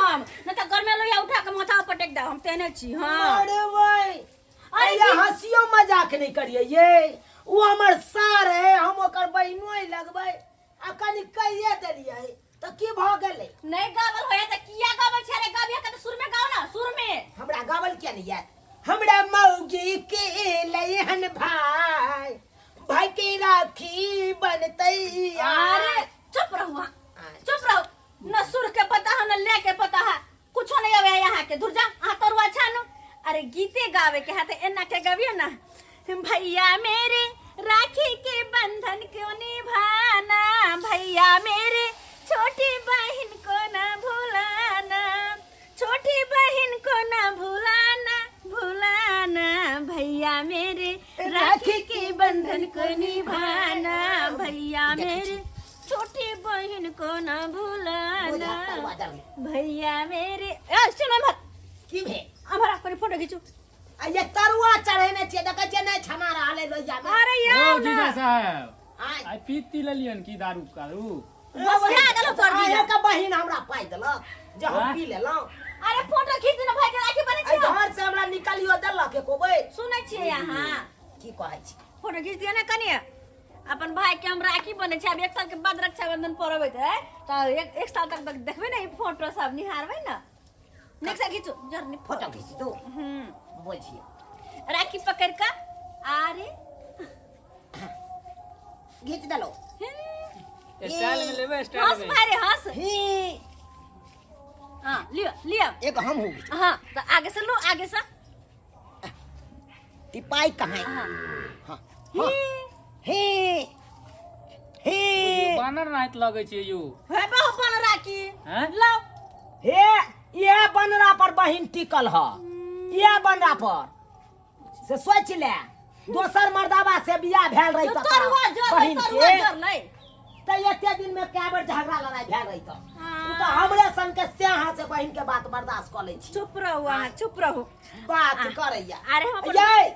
हम न त घर में लोहिया उठा के माथा पर टेक दे हम तेने छी। हां अरे भाई, अरे अरे हंसियो मजाक नहीं करिए, ये वो हमर सार है, हम ओकर बहिनो लगबै आ कनि कहिए देलियै तऽ की भऽ गेलै? नहीं गावल होया त किया गावल छै रे? गाबिया के त सुर में गाओ ना, सुर में। हमरा गावल किया नहीं यार? हमरा मौगी के लैहन भाई, भाई के राखी बनतै। अरे चुप रहू अहाँ, चुप रहू। न सुर के पता है न ले के पता है, कुछो नहीं आवे यहाँ के। धुर जा अहाँ तरुआ छानू। अरे गीते गावे के है त एना के गाबियो ना, भैया मेरे राखी के बंधन क्यों निभाना, भैया मेरे छोटी बहन को ना भुलाना, छोटी बहन को ना भुलाना भुलाना, भैया मेरे राखी के बंधन को निभाना, भैया मेरे छोटी बहन को ना भुलाना, भैया मेरे। ए सुनो मत। की भेल? हमारा कनी फोटो खींचू। आ ये तरुआ चढ़ेने छियै, देखै छियै नहि छना रहल है लोहिया में। अरे ओ यार जीजा साहेब, आय। आइ पीती लेलियन की दारू कारू? बस भए गेलौ तोहर जीजा। अहाँके बहिन हमरा पाइ देलक जे हम आँय? पी लेलहुँ। अरे फोटो खींच देना भाई के राखी बनै एहि छै। घर से हमरा निकालियो देलक एको बेर। सुनै छियै अहाँ? की कहै छी? फोटो खींच दिअ ने कनी अपन भाई के, हम राखी बनै छै। आब एक साल के बाद रक्षाबंधन पर्व होइत है तऽ एक एक साल तक देखबै ने ई फोटो सब निहारबै ने। नीक से खींचू जर नी। फोटो खींच दू। हम्म। बोल छियै। राखी पकड़ कऽ अरे घीच देलहुँ। स्टाइल में लेबै, स्टाइल हंस में। भाई रे हंस। ही। हाँ लियो लियो। एक हम हूँ घीच। हाँ तो आगे से लो, आगे से। टिपाई कहाँ है? हाँ। हाँ हाँ हे हे। बानर नाहित लगै छै यौ। हे बहु बन राखी। हैं? लो। हे ये बनरा पर बहिन टिकल ह, ये बनरा पर से सोच ले, दोसर मर्दाबा से बियाह भेल रही तो तरुआ जर बहिन तरुआ के जर लै त एते दिन में कए बेर झगड़ा लड़ाई भेल रही त। हाँ। उ त हमरे सन के से हाथ से बहिन के बात बर्दाश्त क लै छी। चुप रहू अहाँ, चुप रहू। बात करैया। अरे हम अपन ये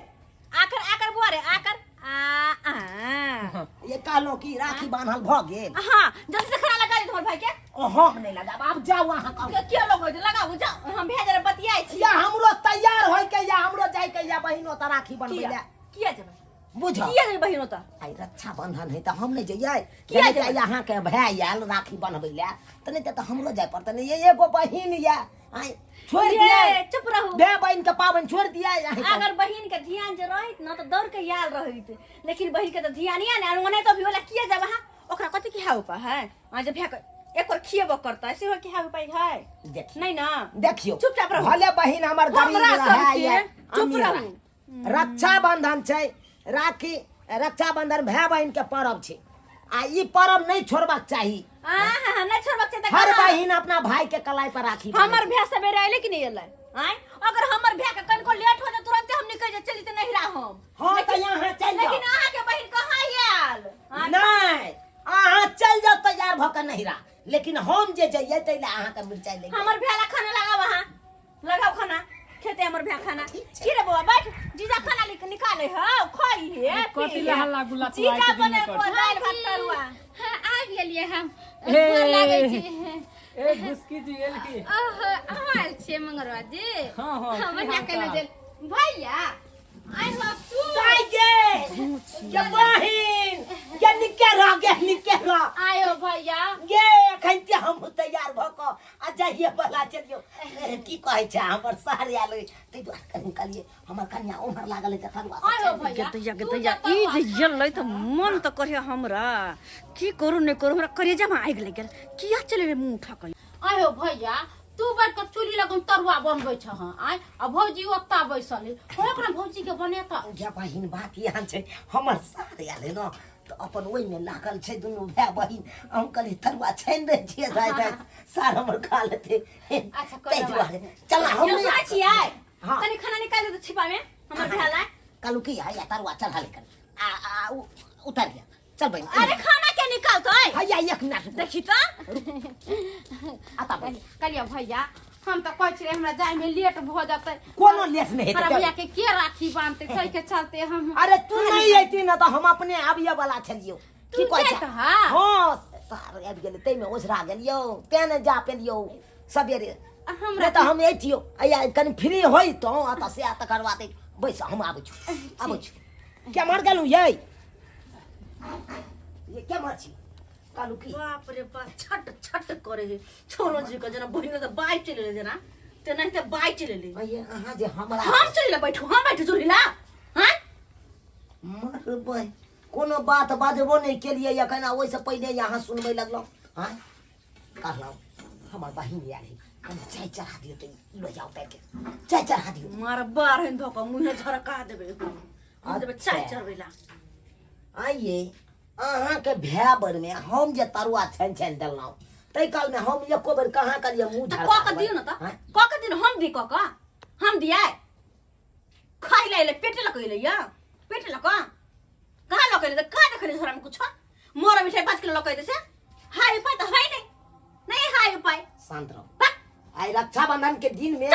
आकर आकर बुआ रे आकर आ आ ये कहलहुँ कि राखी बान्हल भऽ गेल। हाँ जल्दी से खाना लगा दे तुम्हारे भाई के। ओ हम नहीं लगाब, आब जाउ अहाँ कहू। के किया लगबै छै? लगाबू जाउ, हम भेज रे बतियाइ छी। या हमरो तैयार होय के या हमरो जाय के या बहिनो त राखी बनबै किया ले। किया जेबै? बुझ किया जेबै बहिनो त? आइ रक्षाबंधन है त हम नहीं जइयै। किया किया जेबै? जाय? अहाँ के भाय आयल राखी बनबै ले त नहीं त हमरो जाय पड़तै ने। ये एगो बहिन या आइ छोड़ ये, दियै। चुप रहू। भाय बहिन के पाबनि छोड़ दियै अहाँ के। अगर बहिन के ध्यान जे रहित न त दौड़ के आयल रहित, लेकिन बहिन के त ध्यान या ने ओने तो भी होला। किया जाब अहाँ? ओकरा कथी के है उपाय है? अहाँ जे भाय के एक और खिएबो करतै सेहो के है उपाय है? देखियौ। नहीं ना। देखियौ। चुपचाप रहू। भले बहिन हमर गरीब हमरा रहै सबके या चुप अमीर रहू। रहै। रक्षाबंधन छै, राखी रक्षाबंधन भाय बहिन के पर्व छै आ ई पर्व नहीं छोड़बाक चाही। आहा, नहीं छोड़बाक चाही त हर कहाँ? बहिन अपना भाई के कलाई पर राखी बांधै हमर छै। भाय सवेरे अयलै कि नहीं अयलै? आँय अगर हमर भाय के कनिको लेट हो जाए तुरंते हम निकल जाए, चली त नहीं रहा हम। हाँ त यहाँ चल जाओ। लेकिन अहाँ के बहिन कहाँ आयल? आँय? नहीं अहाँ चल जाओ तैयार भऽ के नहिरा, लेकिन हम जे जइयै तै ले अहाँ के मिरचाई ले। हमर भाय ला खाना लगाव, अहाँ लगाओ खाना, खेते हमर भाय खाना। ठीक छै। की रे बौआ बैठ, जीजा खाना लिख निकाले हौ, खाई हे। कथी ला हल्ला गुल्ला तू जीजा आइ के दिन बने में को कर? दालि भात तरुआ। हाँ, आ गेलियै हम। हे। गोर लागै छी। ए घुसकी जी एल की? ओहो, अहाँ आयल छियै मंगरवा जी? हाँ, हाँ, हाँ, की बढ़िया हाल केलहुँ चाल? जे भैया आइ हो तू। दाइ गे गे बहिन गे, निके रह गे, निके रह। आयो भैया। गे एखन ते हम तैयार भऽ कऽ आ जाइए बला चलियौ। ए, की कहै छै हमर सार आयल अइ, ताहि दुआरे कनि कहलियै हमर कनिया ओम्हर लागल है तऽ तरुआ सब आयो छानि भैया। गतैया तू गतैया जतऽ ई जे गेलै तऽ मन तऽ करे हमरा की करू नहि करू, हमरा करेजामे आगि लागि गेल। किया चले रे मुँह उठा कऽ? आयो भैया, तू बैठ कऽ चूल्ही लगन तरुआ बनबै छह आय, आ भौजी ओत्ता बैसल है, ओकरा भौजी के बनेता। गे बहिन, बात एहन छै, हमर सार आयल है ने तऽ अपन ओहिमे लागल छै दुनू भाय बहिन। हम कहलियै तरुआ छानि दै छियै, दाइ दाइ सार हमर खा लेतै। अच्छा, कोनो ताहि बात दुआरे चल हम यौ, नहि सुनै छियै? हाँ। कनि खाना निकालि दे छिपा में हमर भाय ला। कहलहुँ की हैया तरुआ चढ़ा ले कनि आ आ उतारि लिअ। चल बहिन। अरे खाना के निकालतै? हैया एक मिनट रुकू। देखी तऽ। आता बहिन। कहलियै भैया, हम तऽ कहै छियै हमरा जाय में लेट भऽ जेतै। कोनो लेट नहि हेतै। हमरा भैया के के राखी बांधतै, ताहि के चलते हम। अरे तू नहीं अयती ने तऽ हम अपने आबिये वाला छलियौ। तू की कहै जाइत छै? हा? हाँ सार आबि गेलै ताहिमे ओझरा गेलियौ, तें ने जा पेलियौ सबेरे। हमरा नहि तऽ हम अइतियौ आइ कनि फ्री होइतहुँ आ तऽ से तकर बाद बैस हम आबै छी आबै छी केम्हर गेलहुँ यै ये केम्हर छी कहलहुँ की बाप रे बाप छट छट करे है छोरो जी के जेना बहिन तऽ बाइक चलि एलै जेना तेनाहिते बाइक चलि एलै अये अहाँ जे हमरा हम चलि एलै बैठू हम बैठू चूल्ही ला हाँ मरबै कोनो बात बाजबो नहि केलियै एखन आ ओहिसँ पहिने अहाँ सुनबै लगलहुँ आँय कहलहुँ हमर बहिन आयल है कनि चाय चढ़ा दियौ तऽ लऽ जाउ ताकि चाय चढ़ा दियौ मार बारहन धऽ कऽ मुँहे झरका देबै हम देबै चाय चढ़बै ला आइए अहाँके भाय बरमे हम जे तरुआ छानि छानि देलहुँ ताहि कालमे हम एको बेर कहाँ कहलियै मुँह तऽ झरका कऽ कऽ दियौ ने तऽ आँय? कऽ कऽ दियौ ने हम दी कऽ कऽ हम दियै खाइ लए एलै पेटे लऽ कऽ एलै यऽ पेटे लऽ कऽ कहाँ लऽ कऽ एलै तऽ कहाँ देखलियै झोरामे कुछो मोर मिठाइ 5 किलो लऽ कऽ एतै से हाय उपाय तऽ है नहि नहीं हाय उपाय शांत रहो बक आइ रक्षाबंधन के दिन में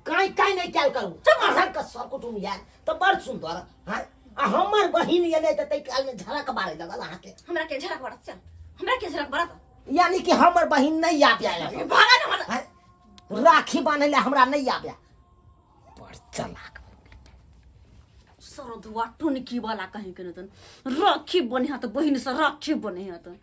काई काई नहीं कैल करू अहाँ के सर कुटुम आयल तऽ बड़ सुंदर हाँ आ हमर बहिन एलै तऽ ताहि काल में झड़क मारे लगल अहाँके हमरा के झड़क बरत चल हमरा के झड़क बरत यानी कि हमर बहिन नहीं आबि आयल भागा ना हमरा हाँ? राखी बान्है लए हमरा नहीं आबि बड़ चलाक सरधुआ टुनकी वाला कहीं के नहीं राखी बने तो बहिन से राखी बने तो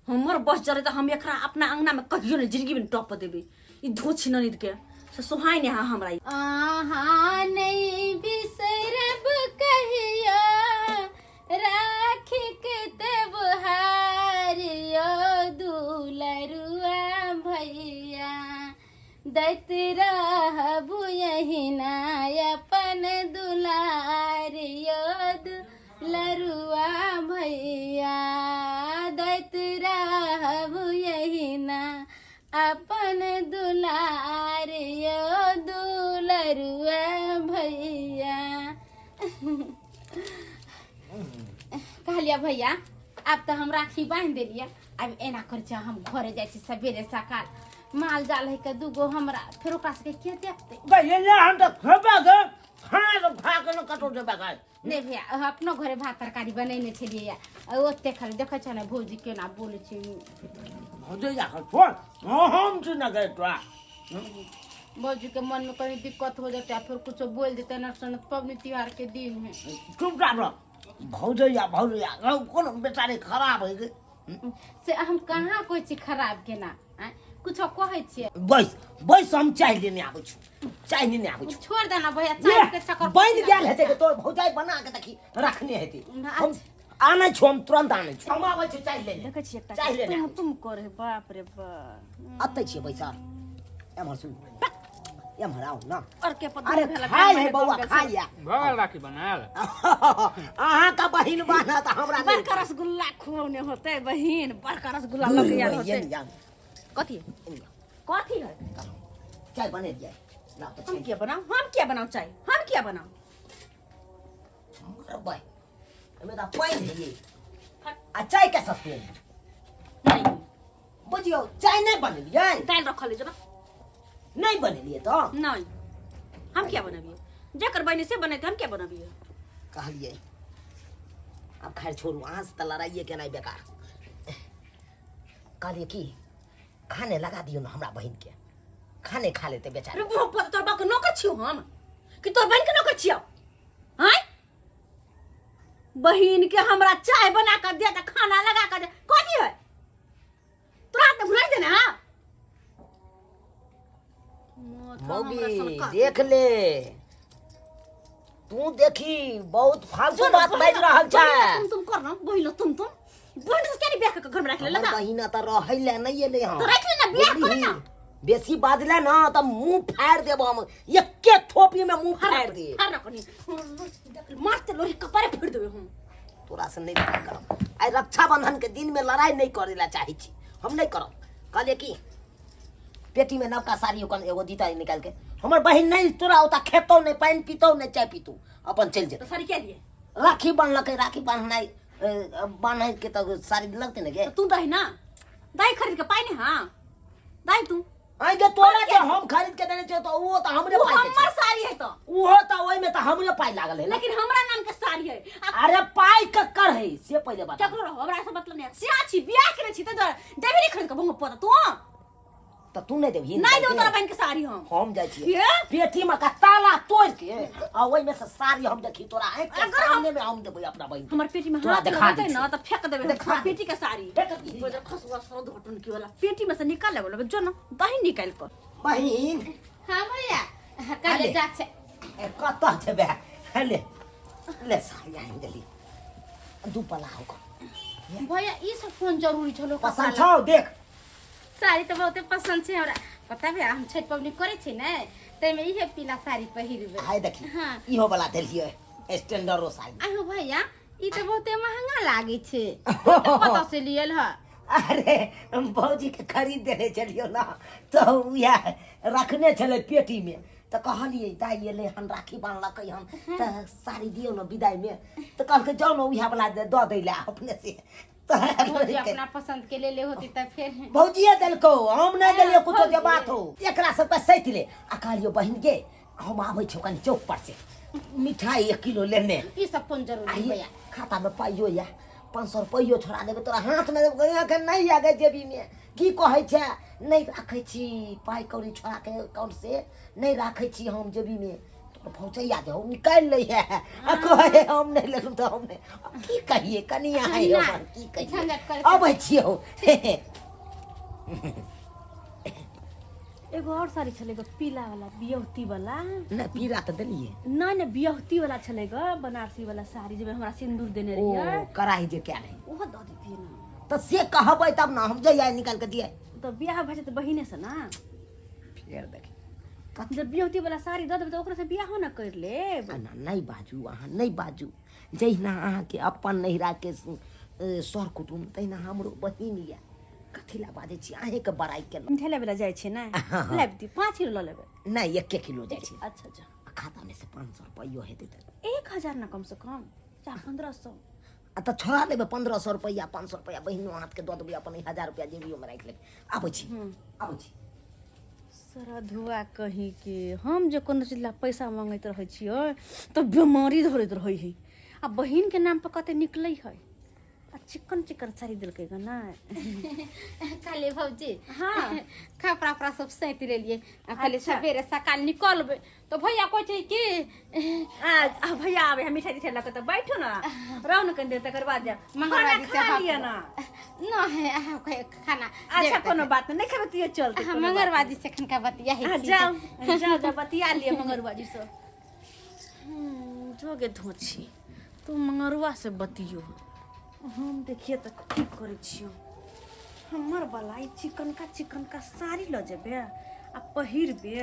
हमर बस जरे तो हम एकरा अपना अंगना में कहियो नहीं जिंदगी में टप देबे ई धोछी ननद के से सोहाय नहीं हा हमरा ई। आहा नहीं बिसरब कहियो राखी के त्योहार यो दुलरुआ भैया दैत रहबु यहिना अपन दुलार यो दुलरुआ भैया दैत रहबु यहिना अपन दुलार यो दुलरुआ भैया। कहलियै भैया आब तऽ हम राखी बान्हि देलियै, आब एना करै छै हम घरे जाइ छी सवेरे सकाल, माल जाल है के दूगो हमरा, फेर ओकरा सबके के देखतै? गै ये ले हम तऽ खेबे गे खाना तऽ खा के ने कतौ जेबे गे। नहि भैया, अपनो घरे भात तरकारी बनेने छलियै आ ओते खाली देखै छ ने भौजी केना बोलै छै। भौजी जा कऽ छोड़ हम छी ने गे तोरा। भौजी के मन में कहीं दिक्कत हो जाता है फिर कुछ बोल देते ना सुन पबनी त्योहार के दिन है। चुपचाप रह भौजैया भौजैया रौ कोनो बेचारे खराब है गे। से हम कहाँ कोई चीज खराब केना आँय? कुछो कहै छियै। बैस बैस हम चाय लेने आबै छी चाय लेने आबै छी। छोड़ देना भैया चाय के चक्कर बनि गेल हेतै के तोर भौजाइ बना के देखी रखने हेतै। हम आनै छी हम तुरंत आनै छी हम आबै छी चाय लेने। देखै छियै एकटा चाय लेने तुम आबै छी। तुम करे बाप रे बाप। अतै छियै बैसल एम्हर सुन एम्हर आउ न। और के पता अरे खाय है बौआ खाय या। भऽ गेल राखी बनायल। अहाँ का बहिन बाना त हमरा नहीं। बड़का रसगुल्ला खुऔने होते बहिन बड़का रसगुल्ला लऽ के आयल होते। कथी कथी है? चाय बने दिया लाओ तो। हम किया बनाऊ हम किया बनाऊ चाय हम किया बनाऊ? मरबै एहिमे तऽ पानि है आ चाय के सब पियेबै नहीं बुझियौ चाय नहि बनेलियै। दालि रखल है जब नहि बनेलियै तऽ नहीं हम क्या बनाबिए जेकर बने से बनेते हम क्या बनाबिए। कहलियै आब खैर छोड़ू अहाँ से तऽ लड़ाइए केनाइ बेकार। कहलियै की खाने लगा दियौ ने हमरा बहिनके खाने खा लेतै बेचारी। अरे वो पता तोर बाप के नौकर छियौ हम कि तोर बहिन के नौकर छियौ? आँय बहिन के हमरा चाय बना कर दे त खाना लगा कर दे कथी है तोरा हाथ में घुराई दे ना। मौगी देख ले तू देखी बहुत फालतू बात बाजि रहल छै। तुम तुम कर ना बहिन तुम तुम बहिन से क्या बियाह के घर में रख ले हमर लगा बहिन तऽ रहै लए नहि एलै हँ तो रख ले ना बियाह कर ना। बेसी बाजले ना तऽ मुंह फाड़ि देब हम एके थोपी में मुंह फाड़ि दे। फाड़ ना कनी मारते लोही कपारे फोड़ देबे हम। तोरा से नहीं लड़ाई करब आइ रक्षाबंधन के दिन में लड़ाई नहीं करे ला चाहे छी हम नहीं करब। कहलिए कि पेटी में नवका साड़ी ओकर एगो दीता निकाल के हमर बहिन नहीं तोरा ओता खेतौ नहीं पानि पीतौ नहीं चाय पीतौ अपन चलि जेतौ। तो साड़ी क्या लिए? राखी बान्हलकै राखी बान्हनाइ बान्है के तऽ साड़ी लगतै ने गे। तो तू दही ना दही खरीद के पाइ नहीं। हाँ दही तू आइ गे तोरा जे हम खरीद के देने छियौ तऽ ओहो तऽ हमरे वो पाइ के हमर छै। साड़ी है तो ओहो तऽ ओहिमे तऽ हमरे पाइ लागल है ने। लेकिन हमरा नाम के साड़ी है अरे पाइ ककर है से पहिले बता। केकरो रहो हमरा से मतलब नहीं है। सिया छी बियाह केने छी तऽ देबे नहीं खरीद के भंग पता तू। तऽ तू नहि देबही नहीं देबो तोरा बहन के साड़ी हम। हम जाइ छियै ये? पेटी में का ताला तोड़ के आ ओहि में से साड़ी हम देखी तोरा आँखि के अगर हम- सामने में हम देबै अपना बहिन के। हमर पेटी में तोरा हाथ देखा लगेतै दै न तऽ फेंक देबै देखा हम दे। पेटी के साड़ी। फेंक दिही। बोझ खसुआ सर धोटन की वाला पेटी में से निकाल लेबो लगे जो न दही निकाल कर। बहिन हाँ भैया काल्हि अरे। जा छै। ए, कतऽ जेबै? हे ले ले साड़ी आनि देली दू पला हो। भैया ई सब कोन जरूरी छलो? पसंद छौ देख। साड़ी तऽ बहुते पसंद छै हमरा। पता भैया हम छठि पबनी करै छी ने ताहिमे इहे पीला साड़ी पहिरबै। हाय देखी। हाँ। इहो वाला देलियै स्टैंडर्डो साड़ी। आहो भैया ई तऽ बहुते महंगा लागै छै, कतऽ से लियल ह? अरे भौजी के खरीद देने छलियौ ने तऽ उएह रखने छलै पेटी में, तऽ कहलियै दाइ एलै हन राखी बान्हलकै हन तऽ साड़ी दियौ ने विदाई में, तऽ कहलकै जाउ ने उएह वाला दऽ दै लए अपने से। तऽ भौजी अपना पसंद के ले ले होती तऽ फेर भौजिए देलकौ, हम नहि देलियौ कुछो जे भौजी। बात हो एकरा सबके सैत ले आ कहलियौ बहिन गे हम आबै छियौ कनि चौक पर से मिठाई 1 किलो लेने। ई सब कोन जरूरी आइए भैया? खाता में पाइयो या 500 रुपैयो छोड़ा देबै तोरा हाथ में देबै एखन नहि आगे जेबी में। की कहै छै नहि राखै छी पाइ कौड़ी छोड़ा के अकाउंट से नहि राखै छी हम जेबी में, तोर भौजैया जे हौ निकालि लै है आ कहै हम नहि लेलहुँ तऽ हम नहि। आब की कहियै कनिया है नहि, हमर की कहियै। झंझट करै। अबै छियौ। एगो और साड़ी छलै गो पीला वाला बियौती वाला। नहि पीला तऽ देलियै। नहि नहि बियौती वाला छलै गो बनारसी वाला साड़ी जेमे हमरा सिंदूर देने ओ रहियै। कढ़ाई जे कयल है। ओहो दऽ दितियै ने। तऽ से कहबै तब ने हम जइयै निकालि कऽ दियै। तऽ बियाह भए जेतै बहिने से ना। फेर देखी। जब बियौती वाला साड़ी दऽ देबै तऽ ओकरा से बियाहो ने कर लेब। एना नहि बाजू अहाँ नहि बाजू, जहिना अहाँके अपन नैहराके सर कुटुम्ब तहिना हमरो बहिन यऽ, कथी लए बाजै छी अहीँके बड़ाइ केलहुँ। मिठाइ लेबै लए जाइ छियै ने लाबि दियौ 5 किलो लऽ लेबै। नहि 1 किलो जाइ छै। अच्छा अच्छा। आ खातामे से 500 रुपैयो हेतै तऽ 1000 ने कम से कम चाहे 1500। आ तऽ छोड़ा देबै 1500 रुपैआ 500 रुपैआ बहिनो हाथके दऽ देबै अपन 1000 रुपैआ जेबियोमे राखि लेबै। आबै छी आबै छी। सरधुआ कहीं के हम जे कोनो चीज ला पैसा मांगैत रहै छियै तऽ बेमारी धरैत रहै है आ बहिन के नाम पर कते निकलै है आ चिकन चिकन साड़ी देलकै ग नहि। कहलियै भौजी हाँ। कपड़ा उपड़ा सब सैंत लेलियै आ कहलियै अच्छा। सवेरे सकाल निकलबै तऽ भैया कहै छै कि आ आ भैया आबै है मिठाई तिठाई लऽ कऽ तऽ बैठू ने रहू ने कनि देर तकर बाद जायब। मंगलवारी खाना से खा हाथ लिअ ना। नहि अहाँ खाना अच्छा कोनो बात नहि खेबै तऽ चलतै अहाँ कोनो बात मंगलवारी से एखनका बतिया नहि। अहाँ जाउ जाउ जाउ बतिया लिअ मंगरुआ जी से। जोगे धोछी तू मंगरुआ से बतियो हम देखिए तऽ की करै छियौ। हमर बला ई चिकनका चिकनका साड़ी लऽ जेबै आ पहिरबै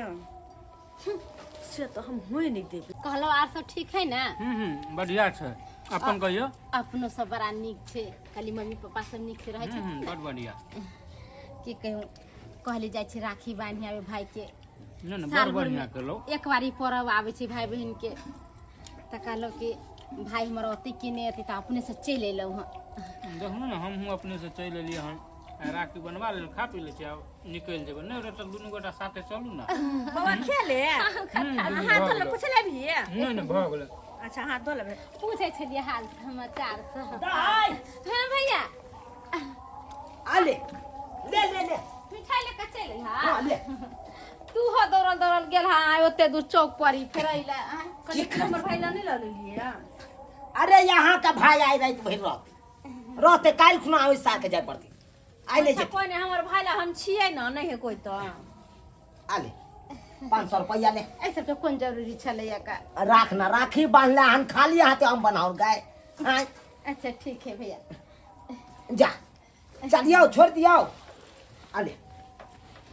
से तऽ हम होइ नहि देबै। कहलहुँ आर सब ठीक है ने? हम्म हम्म, बढ़िया छै, अपन कहियौ। अपनो सब बड़ा नीक छै, खाली मम्मी पापा सब नीक से रहै छै। बड बढ़िया। की कहू कहले जाइ छै राखी बान्हि आबे भाई के। नहि नहि साल बड़ भर बढ़िया में केलहुँ। एक बारी परब आबै छै भाई बहिन के तऽ कहलहुँ कि भाई हमर औतै कि नहि औतै तऽ अपने से चलि एलहुँ हँ। देखलहुँ ने हमहूँ अपने से चलि एलियै हन आ राखी बनवा लेल खा पी लै छी आब निकलि जेबै नहि रह तऽ दुनू गोटा साथे चलू ने। बौआ खेले हाथ धो ले पूछ लेबही? नहि नहि भऽ गेलै। अच्छा हाथ धो लेबै। पूछै छलियै हाल समाचार सब। दाइ हाँ भैया। आ ले ले ले ले। मिठाई लऽ कऽ चलि अइहा। हाँ ले। तू हो दौड़ल दौड़ल गेल हा ओते दूर चौक पर ही फेर अइला आँय। कहलियै कि हमर भाई ला नहि लऽ लेलियै? अरे यहाँ का भाई आइ राति भरि रहते रहते काल्हि खुना ओहि साके जाय पड़तै आइ नहि अच्छा जेतै। कोइ नहि हमर भाई ला हम छियै ने नहि है कोइ तऽ। आ ले 500 रुपैआ ले। एहि सबके कोन जरूरी छलैया का? राख ना राखी बान्हले हन खाली हाथे हम बनाओ गाय आँय। अच्छा ठीक है भैया। जा चलियो छोड़ दियो आ ले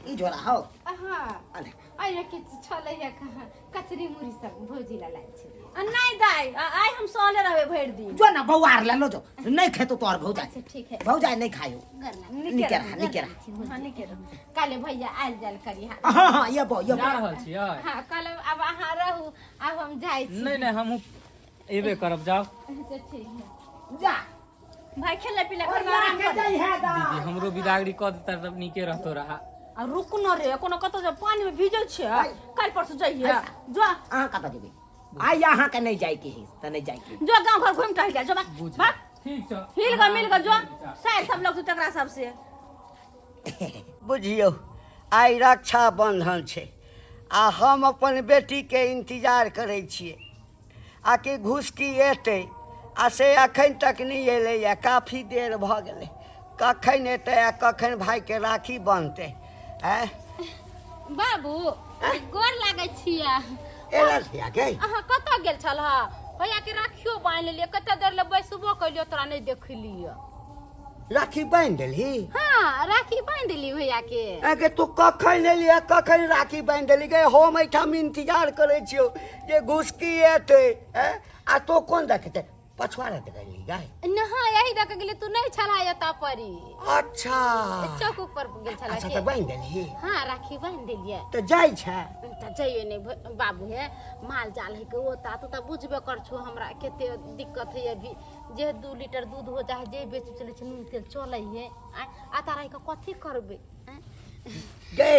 ई झोरा हो। हाँ। आ ले। अरे किछु छलैया कहाँ कचरी मुरही सब भौजी ला लायल छलियै। आ नहि दाइ आइ हम सहले रहबै भरि दिन। जो ना बौआ ले लो जो नहीं खेतो तोहर भौजाई। अच्छा ठीक है। भौजाई नहीं खायो। गरला। निके रहा निके रहा। हाँ नीके रहबै। काले भैया आयल जायल करी हाँ। हाँ हाँ ये बो ये जा बो। रहल छियै? हाँ कहलहुँ आब अहाँ रहू आब हम जाइ छी। नहि नहि हमहूँ एबे करब जाउ। अच्छा ठीक है। जा भाई खेले पीले घर में आराम कर। जाई है दा। दीदी हमरो बिदागरी कऽ देता तब नीके रहतो रहा। आ रुक न रे कोनो कतौ जे पानी में भीजल छै काल्हि परसू जइहे जो। अहाँ कतऽ जेबै? आइ अहाँ के नहीं जाय के है तऽ नहीं जाय के। जो गाँव घर घुमि टहल जा जो बा बुझ बा ठीक छै। हिल ग मिल ग जो साइड सब लोग तकरा सब से। बुझियौ आइ रक्षाबन्धन छै आ हम अपन बेटीके इंतजार करै छियै आ कि घुसकी एतै आ से अखन तक नहि एलैए काफी देर भऽ गेलै कखन एतै आ कखन भाइके राखी बन्हतै आँय बाबू गोर लागै छियै एलऽ धिया गे अहाँ कतऽ गेल छल भैया के राखियो बान्हि लेलियै कते देर ले बैसबो कलियो तोरा नहि देखलियै राखी बान्हि देलही हाँ राखी बान्हि देली भैया के अगे तू कखन एली आ कखन राखी बान्हि देली गे हम एहिठाम इंतजार करै छियौ जे घुसकी एतै ऐं आ तो कोन देखतै पछुआरे दऽ गेली गाय नहा यही दऽ के गेली तू नहीं छला एतऽ परी अच्छा चौक पर गेल छला अच्छा के तऽ बान्हि देलही हाँ राखी बान्हि देलियै तऽ जाइ छै तऽ जइयो नहि बाबू हे माल जाल है के ओता तू तऽ बुझबे कर छो हमरा कते दिक्कत है अभी जे 2 लीटर दूध हो जाए जे बेच चलै छै नून तेल चलै है आँय, आ तारा के कथी करबै आँय? गे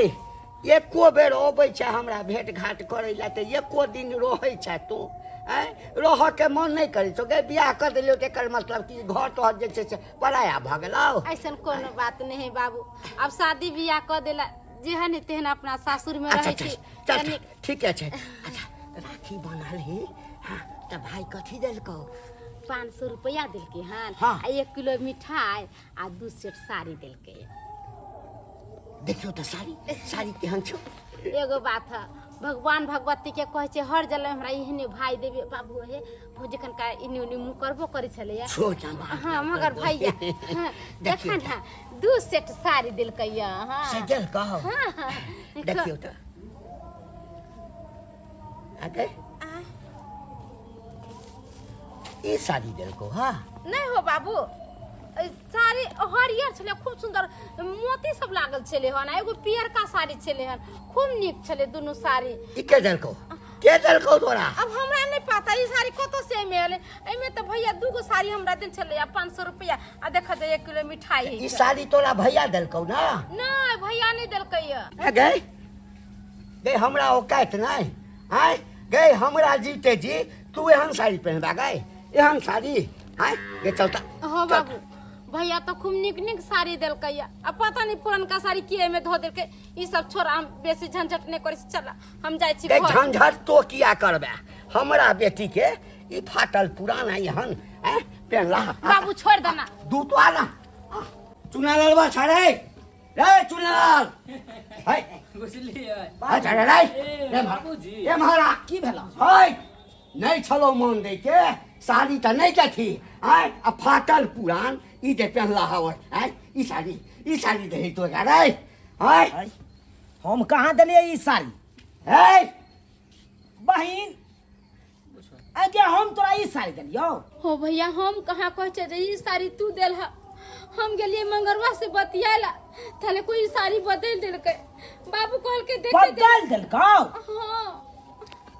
एको बेर अबै छै हमरा भेंट घाट करै लए तऽ एको दिन रहै छै तू आँय रहऽके मन नहि करै छौ गे बियाह कऽ देलियौ तऽ एकर मतलब कि घर तोहर जे छै से पराया भऽ गेलौ ऐसन कोनो बात नहीं है बाबू अब शादी बियाह कऽ देला जेहन है तेहन अपना सासुर में अच्छा रहै अच्छा छी चल कनी ठीके छै अच्छा राखी बनल ही हाँ तऽ भाय कथी देलकौ 500 रुपया देलकै हन हाँ। आ 1 किलो मिठाई आ 2 सेट साड़ी देलकै देखियौ तऽ साड़ी साड़ी केहन छौ एगो बात है भगवान भगवती के कहै छै हर जल हमरा एहने भाई देबे बाबू हे भौजी कनका इन्नी उन्नी मुँह करबो करै छलैया छोट बात हाँ मगर भैया हाँ, देखियौ देखा ना 2 सेट साड़ी देलकै या हाँ से देलकौ हाँ, हाँ। देखियौ तऽ आगे ई साड़ी देलकौ हाँ नहीं हो बाबू साड़ी हरियर छलै खूब सुंदर मोती सब लागल छलै हन आ एगो पियरका साड़ी छलै हन खूब नीक छलै दुनू साड़ी ई के देलकौ के देलकौ तोरा अब हमरा नहीं पता ई साड़ी कतौ से एहिमे एलै एहिमे तऽ भैया दूगो साड़ी हमरा देने छलै आ 500 रुपया आ देख दे 1 किलो मिठाई ई है साड़ी तोरा भैया देलकौ ना नहीं भैया नहीं देलकै ये ए गई गई हमरा औकात नहि आँय गई हमरा जीते जी तू एहन साड़ी पहिनबा गई एहन साड़ी आँय गे चलता हो बाबू भैया तो खूब नीक नीक साड़ी देलकै ये आ पता नहीं पुरनका साड़ी की एहिमे धो देलकै ई सब छोड़ हम बेसी झंझट नहीं करै छी चल हम जाइ छी गई घर झंझट तो किया करबे हमरा बेटी के ई फाटल पुराना एहन आँय पेनला बाबू छोड़ देना दू तो आना चुना ललबा छाड़े रे चुनालाल है बुझलियै अच्छा रे रे ए, रे बाबूजी। ए महारा की भेल है नहि छलो मन दै के साड़ी तऽ नहि देखी आय आ फाटल पुरान ई जे पेहनला हवर आय ई साड़ी ई साड़ी दही तो रे आय आय, हम कहाँ देलियै ई साड़ी है बहिन आगे हम तोरा ई साड़ी देलियौ हो भैया हम कहाँ कहै छै जे ई साड़ी तू देल हा हम गेलियै मंगरवा से बतियाला ताले कोई ई साड़ी बदल देलकै बाबू कहलकै देखे दे बदल देलकौ हाँ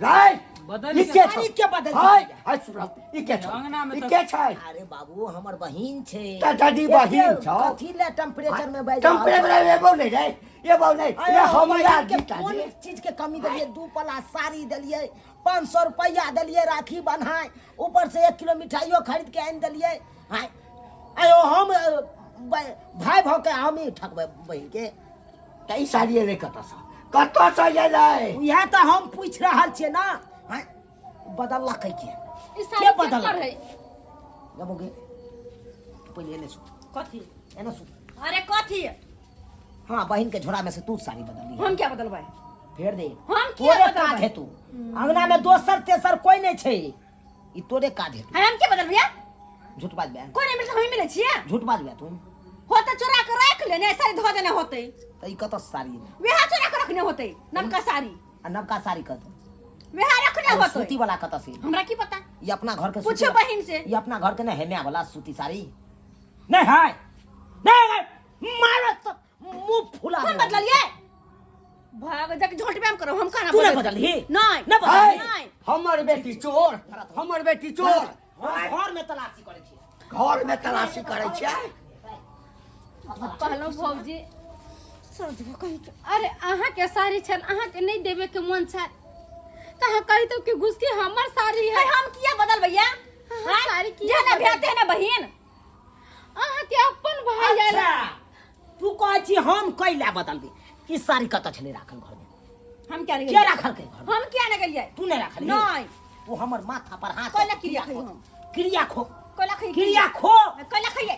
रे बदल ई के छौ साड़ी के बदल हाय सकैया? हाय सुन ई के छौ अंगना में ई तऽ- के छै अरे बाबू हमर बहिन छै तऽ जदी बहिन छौ कथी ले टेम्परेचर में बाजि रहल टेम्परेचर एबो नहि रे एबो नहि अरे ये हमरा बहिन के जीता कोन जी चीज के कमी देलियै 2 पला साड़ी देलियै 500 रुपया देलियै राखी बन्हाय ऊपर से 1 किलो मिठाइयो खरीद के आनि देलियै हाय आयो हम भाई भऽ के हम ही ठकबै बहिन के तऽ ई साड़ी एलै कतऽसँ कतऽसँ एलै इएह तऽ हम पूछि रहल छियै ने आँय बदललकै के ई साड़ी के बदललकै? केकर है गबोगे पहिले एने सुत कथी एने सुत अरे कथी हाँ बहिन के झोरा में से तू साड़ी बदलली हम क्या बदलबै फेर दे हम किया तोरे बदलबै? काज हेतु अंगना में दोसर तेसर कोई नहीं छै ई तोरे काज हेतु हम क्या बदलबिया झूठ बाजबे कोई नहीं मिलता हम ही मिले छियै झूठ बाजबे तू हो तऽ चोरा के राख लेने साड़ी धो देने होते त ई कत साड़ी एलै? वएह चोरा के रखने होते नमका साड़ी आ नवका साड़ी कत वएह रखने होते सूती वाला कत से हमरा की पता ई अपना घर के सूती पूछो वाला- बहिन से ई अपना घर के नहीं है माय वाला सूती साड़ी नहीं है नहीं है मारो तो मुंह फुला हम देबो। बदलिए भाग जाके झोंट में करो हम खाना तू नहीं बदलही नहीं नहीं बदलही नहीं हमर बेटी चोर हमर बेटी चोर हम घर में तलाशी करै छियै घर में तलाशी करै छियै कहलहुँ भौजी समझबो कहीं के अरे अहाँ के साड़ी छल अहाँ के नहीं देवे के मन छल तऽ अहाँ कहितौ कि घुस के हमर साड़ी है अरे हम किया बदल भैया हाँ, साड़ी किया जे ना बदल- भेते ना बहिन अहाँ के अपन भाई आयल अच्छा तू कहै छी हम कैला बदलबे ई साड़ी कतऽ छलै राखल घरमे हम क्या के राखलकै घरमे हम किया ने गेलियै तू नहि राखलही नहि तू हमर माथा पर हाथ कैला क्रिया खइयै हम? क्रिया खो कैला खइयै क्रिया खो कैला खइयै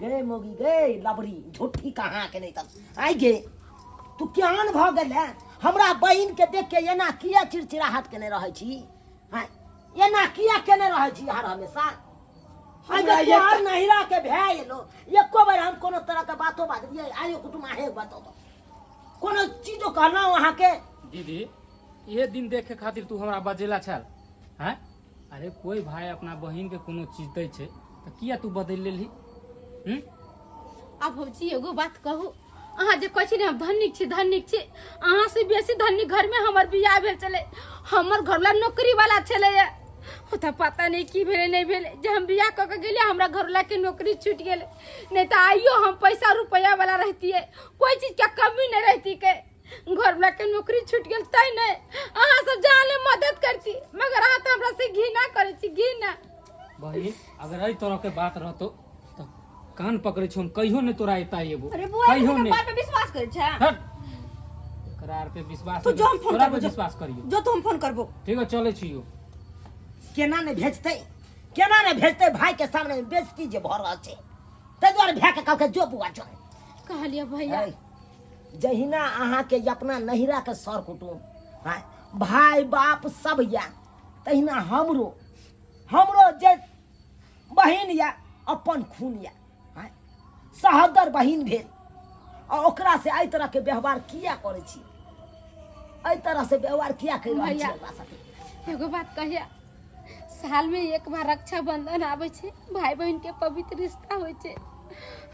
गे मोगी गे लबरी झूठी कहाँ के नहीं तब आई गे तू केहन भऽ गेल है हमरा बहिन के देख के एना किया चिड़चिड़ाहट केने रहै छी हाँ एना किया केने रहै छी हर हमेशा आई हमरा गे एक- तोहर नहिरा के भए एलो एको बेर हम कोनो तरह के बातो बाजलियै आइयो कुटुम आहे बताओ तो कोनो चीजो कहलहुँ अहाँके दीदी इहे दिन देखे खातिर तू हमरा बजेला छल हैं अरे कोई भाई अपना बहिन के कोनो चीज दै छै तऽ किया तू बदलि लेलही हम्म? आब भौजी एगो बात कहू अहाँ जे कहै छी ने हम धनिक छी धनिक छी अहाँ से बेसी धनिक घरमे हमर बियाह भेल छलै हमर घरवला नौकरी वाला छलै ओ तऽ पता नहि की भेलै नहि भेलै जे हम बियाह कऽ के गेलियै हमरा घरवलाके नौकरी छूटि गेलै नहि तऽ आइयो हम पैसा रुपैआ वाला रहितियै कोई चीजके कमी नहि रहितिकै घरवला के नौकरी छूट गेल तै नहि अहाँ सब जहाँ ले मदद करती मगर अहाँ तऽ हमरा से घृणा करै छी घृणा बहिन अगर एहि तरह के बात रहतो तऽ कान पकड़ै छौ हम कहियो नहि तोरा एता एबो अरे बुआ कहियो के नहि बात पे विश्वास करै छै हट एकरा आर पे विश्वास तू जो हम फोन तोरा पे करबो जो। विश्वास करियो जो तो हम फोन करबो ठीक है चलै छी यो केना नहि भेजतै केना नहि भेजतै भाई के सामने बेइज्जती जे भऽ रहल छै ताहि दुआरे भाय के कहलकै जो बुआ जो कहलियै भैया ऐ, जहिना अहाँके अपना नहिराके सर कुटुम आँय, भाय बाप सब यऽ तहिना हमरो हमरो जे बहिन यऽ अपन खून यऽ आँय, सहोदर बहिन भेल आ ओकरा से एहि तरहके व्यवहार किया करै छी एहि तरह से व्यवहार किया करि रहल छी भैया। ओकरा साथे एगो बात कहिया साल में एक बार रक्षाबंधन आबै छै भाई बहन के पवित्र रिश्ता होइ छै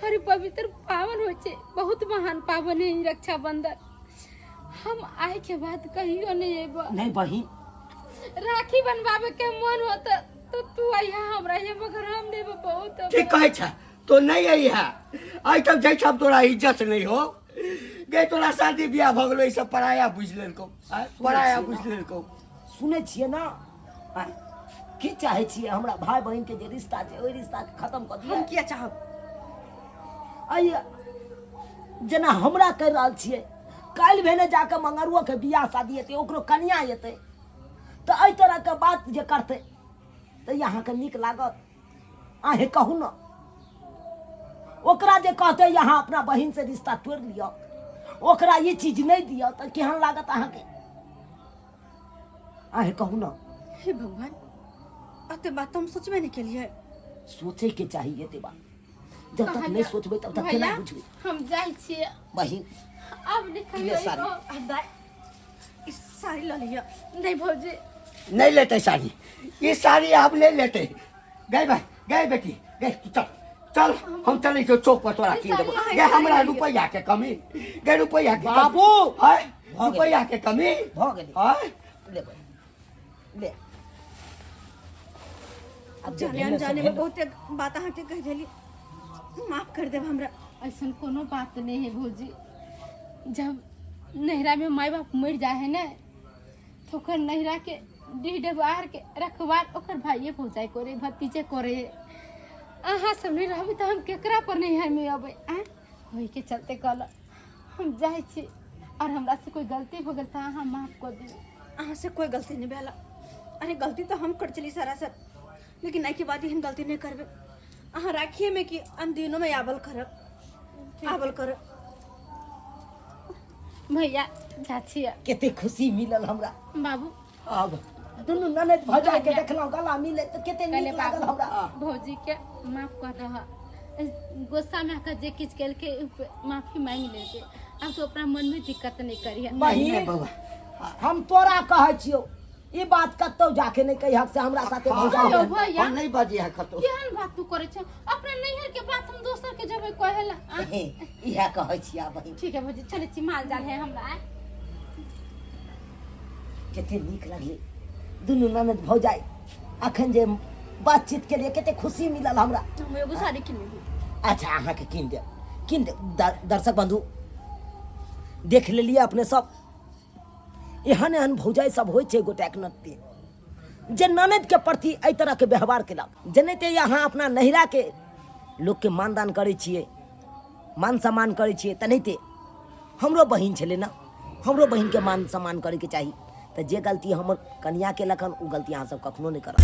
अरे पवित्र पावन होइ छै बहुत महान पावन है ई रक्षाबंधन हम आए के बाद कहियो नहीं अयब नहीं बहिन राखी बनवावे के मन होत तो तू अइहा हमरा यहाँ मगर हम नहीं अयब, बहुत ठीक कहै छ तो नहीं आई है आई तब जाइ छब तोरा इज्जत नहीं हो गे तोरा शादी बियाह भऽ गेलो ई सब पराया बुझि लेलकौ आँय, पराया बुझि लेलकौ सुनै छियै ने आँय, की चाहै छियै हमरा भाय बहिन के जे रिश्ता छै ओहि रिश्ता के खत्म कऽ दिअ हम किया चाहब आइ जेना हमरा कहि रहल छियै काल्हि भेने जाकऽ मंगरुआके बियाह शादी हेतै ओकरो कनिया एतै तऽ एहि तरहके बात जे करतै तऽ ई अहाँके नीक लागत अहें कहू ने ओकरा जे कहतै अहाँ अपना बहिन से रिश्ता तोड़ि लिअ ओकरा ई चीज नहि दिअ तऽ केहन लागत अहाँके अहें कहू ने हे भगवान अते बात तो हम सोचबे नहीं केलिए सोचे के चाही एते बात जब तक नहीं सोचबै तब तक केना भैया बुझबै हम जाइ छियै बहिन आब नहीं ले कहियो साड़ी। अयबो। अब दाई ई साड़ी ल लिअ नहीं भौजी नहीं लेते साड़ी ये साड़ी आप नहीं लेते गए भाई गए बेटी गए तू चल चल हम चले छो चौक पर तोरा कीन देबो गए हमरा रुपैया के कमी गए रुपैया के कमी। बाबू! हाय भऽ गेलै। रुपैया के कमी भऽ गेलै। हाय ले बहिन ले अब जे जाने भेलै से अनजाने में भेलै। बहुते बात अहाँके कहि देली माफ कर देब हमरा ऐसन कोनो बात नहीं है भौजी जब नैहरा में माय बाप मर जाए है ने तो ओकर नैहरा के डीह डबार के रखवार ओकर भाइये भौजाई करे भतीजे करे अहाँ सब नहीं रहबै तऽ हम केकरा पर नैहर में अबै आँय ओहिके चलते कहल हम जाइ छी और हमरा से कोई गलती हो गेल तऽ अहाँ माफ कऽ दियौ अहाँ से कोई गलती नहीं भेला अरे गलती तो हम कर चली सरासर लेकिन एहिके बाद एहन गलती नहीं करबे अहाँ राखिए में कि अनदिनों में आवल करब आवल करब भैया जा छियै कते खुशी मिलल हमरा बाबू अब दुनू ननद भौजाई के देखलहुँ गला मिले तऽ कते कहले नीक लागल बाबू हमरा भौजी के माफ कर दह गुस्सा में आकर जे किछु केलकै माफी मांगि लेलकै आब तो अपना मन में दिक्कत नहीं करिहे नहीं बहिन बउआ हम तोरा कहै छियौ ई बात कतौ जाके नहीं कहिहक से हमरा साथे भौजाई यौ है। भैया हम नहीं बजी है कतौ केहन बात तू करै छ अपना नैहर के बात हम दोसर के जबै कहेला आ? इएह कहै छियै बहिन ठीक है भौजी चलै छी माल जाल है हमरा आय। कते नीक लगलै दुनू ननद भौजाई अखन जे बातचीत के लिए कते खुशी मिलल हमरा हम एगो साड़ी किन लेबू अच्छा अहाँके कीन देब कीन देब दर्शक बंधु देख लेलियै अपने सब एहन एहन भौजाइ सब होइ छै गोटाक नत्ते जे ननदके प्रति एहि तरहके व्यवहार केलक जेनाहिते अहाँ अपना नैहराके लोकके मानदान करै छियै मान सम्मान करै छियै तेनाहिते हमरो बहिन छलै ने, हमरो बहिनके मान सम्मान करैके चाही। तऽ जे गलती हमर कनिया केलक हन ओ गलती अहाँ सब कखनो नहि करब।